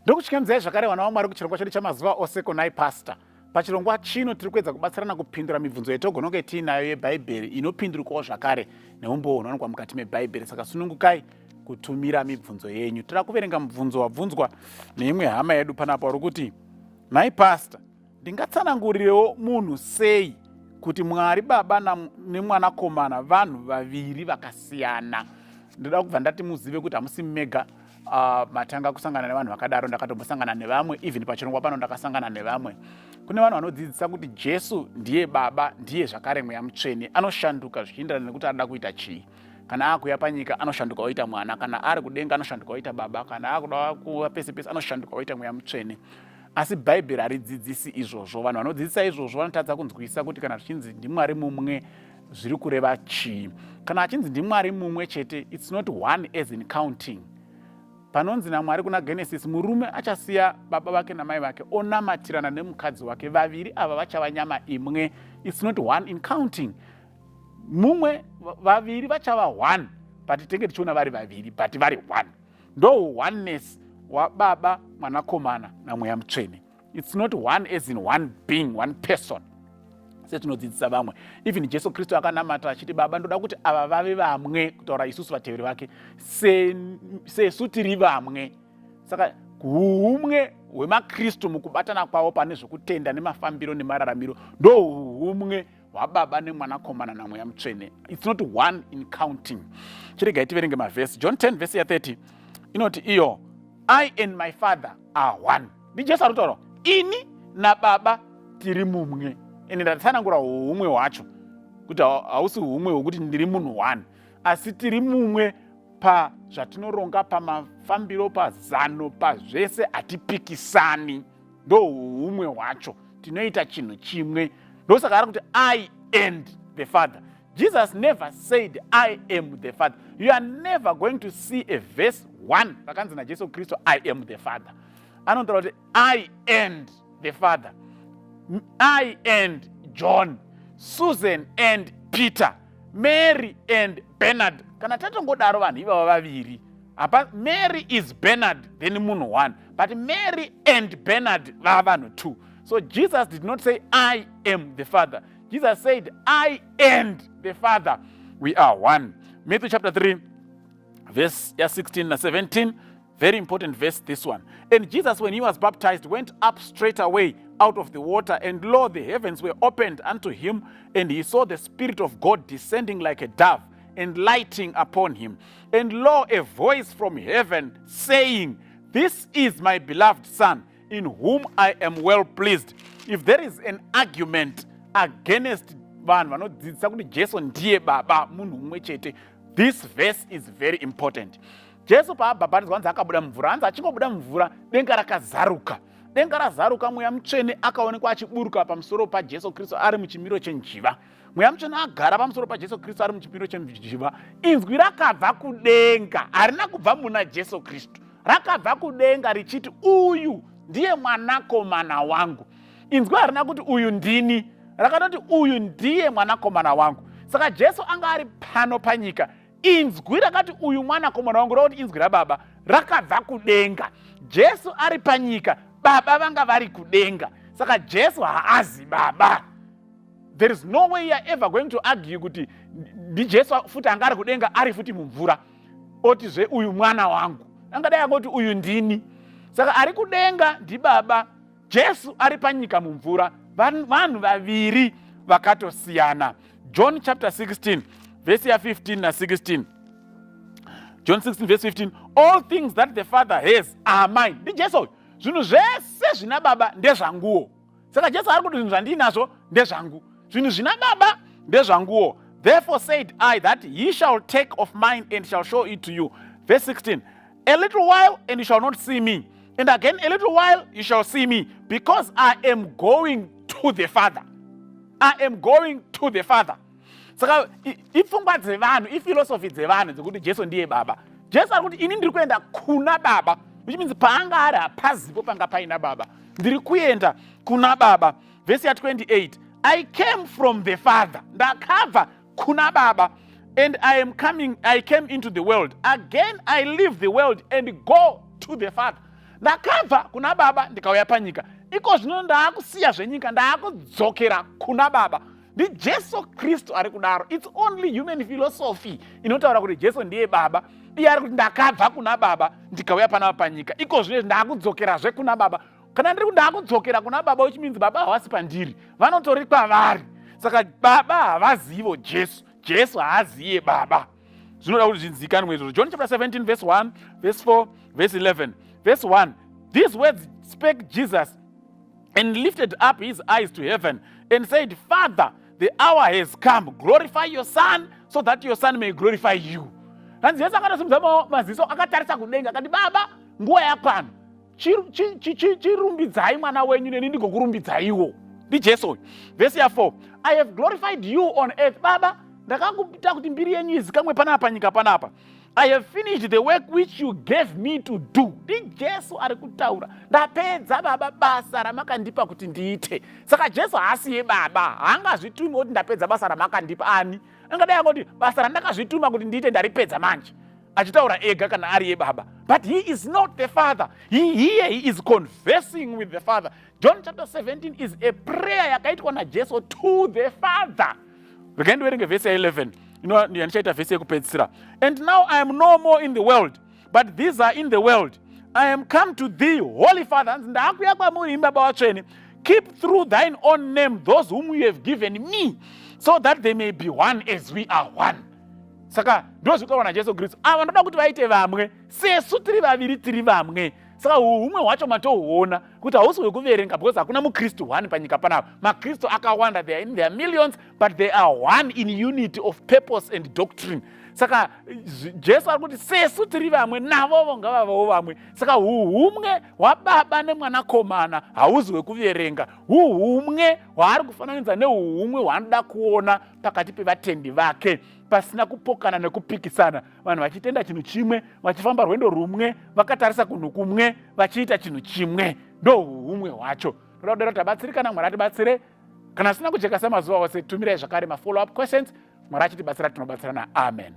Ndokuchikamidzai zvakare, vana vaMwari, kuchirongwa chedu chamazuva ose, Konai Pastor. Pachirongwa chino tiri kuedza kubatsirana kupindura mibvunzo yetogona kunge tiinayo yeBhaibheri, inopindurikawo zvakare neumbowo hunowanikwa mukati meBhaibheri. Saka sunungukai kutumira mibvunzo yenyu. Toda kuverenga mubvunzo wabvunzwa neimwe hama yedu panapa, uri kuti, "Nhai Pastor, ndingatsanangurirewo munhu sei kuti Mwari Baba neMwanakomana vanhu vaviri vakasiyana?" Ndoda kubva ndati muzive kuti hamusi mega matanga kusangana nevanhu vakadaro. Ndakatombosangana nevamwe, even pachirongwa pano ndakasangana nevamwe. Kune vanhu vanodzidzisa kuti Jesu ndiye Baba, ndiye zvakare Mweya Mutsvene, anoshanduka zvichienderana nekuti arida kuita chii. Kana akuuya panyika anoshanduka oita mwana, kana ari kudenga anoshanduka oita Baba, kana akuda kuva pese pese anoshanduka oita Mweya Mutsvene. Asi Bhaibheri haridzidzisi izvozvo. Vanhu vanodzidzisa izvozvo vanotadza kunzwisa kuti kana zvichinzi ndiMwari mumwe zviri kureva chii. Kana achinzi ndiMwari mumwe chete, it's not one as in counting. Panonzi naMwari kuna Genesis, murume achasiya baba vake namai vake onamatirana nemukadzi wake, vaviri ava vachava nyama imwe, it's not one in counting. Mumwe, vaviri vachava one, but tenge tichiona vari vaviri but vari one. Ndo oneness waBaba, Mwanakomana naMweya Mutsvene. It's not one as in one being, one person, setinodzidzisa vamwe. Even Jesu Kristu akanamata achiti, "Baba, ndoda kuti ava vave vamwe," kutaura isusu vateveri vake, "sesu tiri vamwe." Saka humwe hwemaKristu mukubatana kwavo pane zvekutenda nemafambiro nemararamiro ndo humwe hwaBaba neMwanakomana naMweya Mutsvene. It's not one in counting. Chiregai tiverenge mavhesi. John 10 vhesi ya30 inoti iyo, "I and my Father are one." NdiJesu ari kutaura, "Ini naBaba tiri mumwe." Ende ndatsanangura humwe hwacho kuti hausi humwe hwekuti ndiri munhu one, asi tiri mumwe pazvatinoronga, pamafambiro, pazano, pazvese, hatipikisani. Ndo humwe hwacho, tinoita chinhu chimwe. Ndosaka ari kuti, "I and the Father." Jesus never said, "I am the Father." You are never going to see a verse 1 rakanzi naJesu Kristu, "I am the Father." Anotaura kuti, "I and the Father." I and John, Susan and Peter, Mary and Bernard. Kana tatongodaro vanhu ivava vaviri apa, Mary is Bernard, then munhu one, but Mary and Bernard vava vanhu two. So Jesus did not say, "I am the Father." Jesus said, "I and the Father, we are one." Matthew chapter 3 verse ya16 na17, very important verse, this one. "And Jesus, when he was baptized, went up straight away out of the water, and lo, the heavens were opened unto him, and he saw the Spirit of God descending like a dove and lighting upon him. And lo, a voice from heaven saying, 'This is my beloved Son, in whom I am well pleased.'" If there is an argument against vanhu vanodzidzisa kuti Jesu ndiye Baba, munhu mumwe chete, this verse is very important. Jesu paabhabhatidzwa, hanzi akabuda mumvura, hanzi achingobuda mumvura denga rakazaruka. Denga razaruka, Mweya Mutsvene akaonekwa achiburuka pamusoro paJesu Kristu ari muchimiro chenjiva. Mweya Mutsvene agara pamusoro paJesu Kristu ari muchimiro chenjiva, inzwi rakabva kudenga. Harina kubva muna Jesu Kristu, rakabva kudenga richiti, "Uyu ndiye Mwanakomana wangu." Inzwi harina kuti, "Uyu ndini." Rakatoti, "Uyu ndiye Mwanakomana wangu." Saka Jesu anga ari pano panyika, inzwi rakati, "Uyu Mwanakomana wangu," rakuti inzwi raBaba rakabva kudenga. Jesu ari panyika, Baba vanga vari kudenga. Saka Jesu haazi Baba. There is no way you are ever going to argue kuti ndiJesu futi anga ari kudenga, ari futi mumvura, otizve, "Uyu mwana wangu." Angadai angoti, "Uyu ndini." Saka ari kudenga ndiBaba, Jesu ari panyika mumvura, vanhu vaviri vakatosiyana. John chapter 16 vhesi ya15 na16. John 16 verse 15, "All things that the Father has are mine." NdiJesu uyu. Zvinhu zvese zvina Baba ndezvanguwo. Saka Jesu ari kuti, "Zvinhu zvandinazvo ndezvangu, zvinhu zvina Baba ndezvanguwo. Therefore said I that he shall take of mine and shall show it to you." Verse 16, "A little while and you shall not see me, and again a little while you shall see me, because I am going to the Father." I am going to the Father. Saka ipfungwa dzevanhu, iphilosophy dzevanhu dzekuti Jesu ndiye Baba. Jesu ari kuti, "Ini ndiri kuenda kuna Baba," which means paanga ari hapazipo panga paina Baba. Ndiri kuenda kuna Baba. Vhesi ya28, "I came from the Father," ndakabva kuna Baba, "and I am coming, I came into the world. Again I leave the world and go to the Father." Ndakabva kuna Baba ndikauya panyika. Iko zvino ndaakusiya zvenyika, ndaakudzokera kuna Baba. NdiJesu Kristu ari kudaro. It's only human philosophy inotaura kuti Jesu ndiye Baba. Iye ari kuti ndakabva kuna Baba ndikauya panapa panyika. Iko zvino ndaakudzokerazve kuna Baba. Kana ndiri ndakudzokera kuna Baba, which means Baba havasi pandiri, vanotori kwavari. Saka Baba havazivo Jesu, Jesu haaziye Baba. Zvinoda kuti zvinzikanwe izvozvo. John chapter 17 verse 1, verse 4, verse 11. Verse 1, these words spake Jesus and lifted up his eyes to heaven and said, Father, the hour has come, glorify your Son so that your Son may glorify you. Hanzi Jesu akatosimudza maziso akatarisa kudenga akati, Baba, nguva yakwana, chirumbidzai mwana wenyu neni ndigokurumbidzaiwo. NdiJesu uyu. Vhesi ya4, I have glorified you on earth. Baba, ndakakuita kuti mbiri yenyu izikamwe panapa panyika panapa. I have finished the work which you gave me to do. NdiJesu ari kutaura. Ndapedza, Baba, basa ramakandipa kuti ndiite. Saka Jesu haasiye Baba, haangazvitumi kuti ndapedza basa ramakandipa. Ani angadai angoti basa randakazvituma kuti ndiite ndaripedza manje, achitaura ega kana ari yebaba. But he is not the Father. Here he is conversing with the Father. John chapter 17 is a prayer yakaitwa naJesu to the Father. Regai ndiverenge vhesi ya11 yandichaita vhesi yekupedzisira. And now I am no more in the world, but these are in the world. I am come to thee, Holy Father. Hanzi ndaakuya kwamuri, imi Baba vatsvene. Keep through thine own name those whom you have given me, so that they may be one as we are one. Saka ndo zvinotaurwa naJesu Kristu. Ava ndoda kuti vaite vamwe sesu tiri vaviri, tiri vamwe. Saka humwe hwacho matohuona kuti hausi hwekuverenga, because hakuna mukristu one panyika panapa. Makristu akawanda, they are in their millions, but they are one in unity of purpose and doctrine. Saka Jesu ari kuti sesu tiri vamwe, navovo ngavavawo vamwe. Saka uhumwe hwaBaba nemwanakomana hauzi hwekuverenga. Uhumwe hwaari kufananidza neuhumwe hwaanoda kuona pakati pevatendi vake, pasina kupokana nekupikisana, vanhu vachitenda chinhu chimwe, vachifamba rwendo rumwe, vakatarisa kunhu kumwe, vachiita chinhu chimwe. Ndo uhumwe hwacho. Toda kudaro tabatsirikana. Mwari atibatsire. Kana asina kujeka semazuva ose, tumirai zvakare mafollow up questions. Mwari achitibatsira, tinobatsirana. Amen.